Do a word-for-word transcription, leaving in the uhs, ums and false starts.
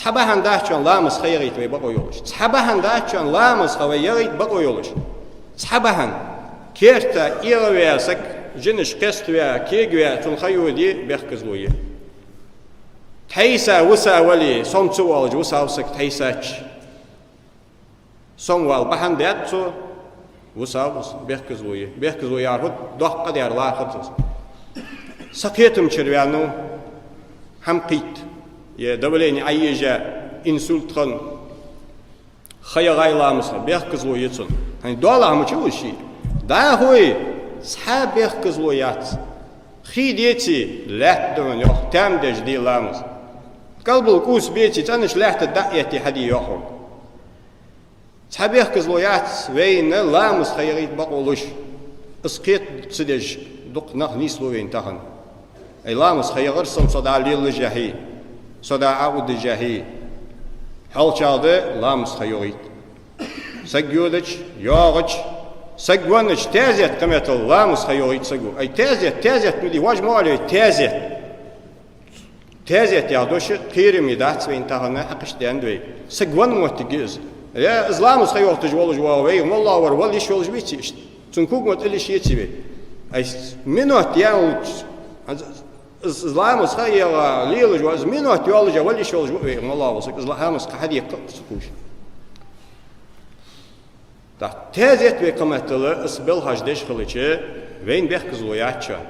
Цхьа бахьан дац шоана ламаз ха яхийта вай бакъо йолаш. Цхьа бахьан дац шоана ламаз ха вай яхийта бакъо йолаш. Цхьа бахьан. Керта эгӀаваь саг, жинаш кхеставаь, кегаваь, цунна ха йоде, бехказло я. Тхьайса, вуса вале, сом ца воалаш вусав саг тхьайсача. Сом вала бахьан даьд цо, вусав из, бехказло я. Бехказло яхар фуд, доккха къа дар лархӀац из. Са кхетамчара ваьннав, хӀама кхийтта, е давлени Ӏоежа, инсульт хинна, ха яхай ламаз ха, бехказло я цунна. ХӀанз доалахьа ма чу уж ший. ДӀахо цхьа бехказло яц. Хий деце, лаьтта да хьона йоах, таьма деш де ламаз. КӀалбала кӀувс беце, цӀенача лаьтта дӀа а этте хьаде йоах хьога. Цхьа бехказло яц вайна ламаз ха яхийта бакъо луш. Из кхета ца деш дукха нах нийслу вайна тахан. Ай, ламаз ха яхар сона со дӀа леллашехьа, со дӀа Ӏоудашехьа. Хьоалчагӏа да ламаз ха йохийта. Саг йодача, йоагӀача, саг веннача, тезет кхаметтел ламаз ха йохийта саго. Ай, тезет, тезет ма дий, вож ма оалий, тезет. Тезет яха дош кхераме дац вайна тахан хьакхашта даьннад вай. Саг венна моттиг я из. Е, из ламаз ха йохийташ волаш вола вай моллагӀа вар вала йиш йолаш веций иштта? Цун куг ма тӀа лиш еций вай? Ай, с-, минот яьннача, из, из ламаз ха яха лелаш ва, из минот йолаш а вала йиш йолаш ва вай моллагӀа вола саг, из ламаз ха хьадекха а ца ховш. ТӀаккха тезет вай кхаметтел из белхаш деш хилча, вайна бехказло яц шоана.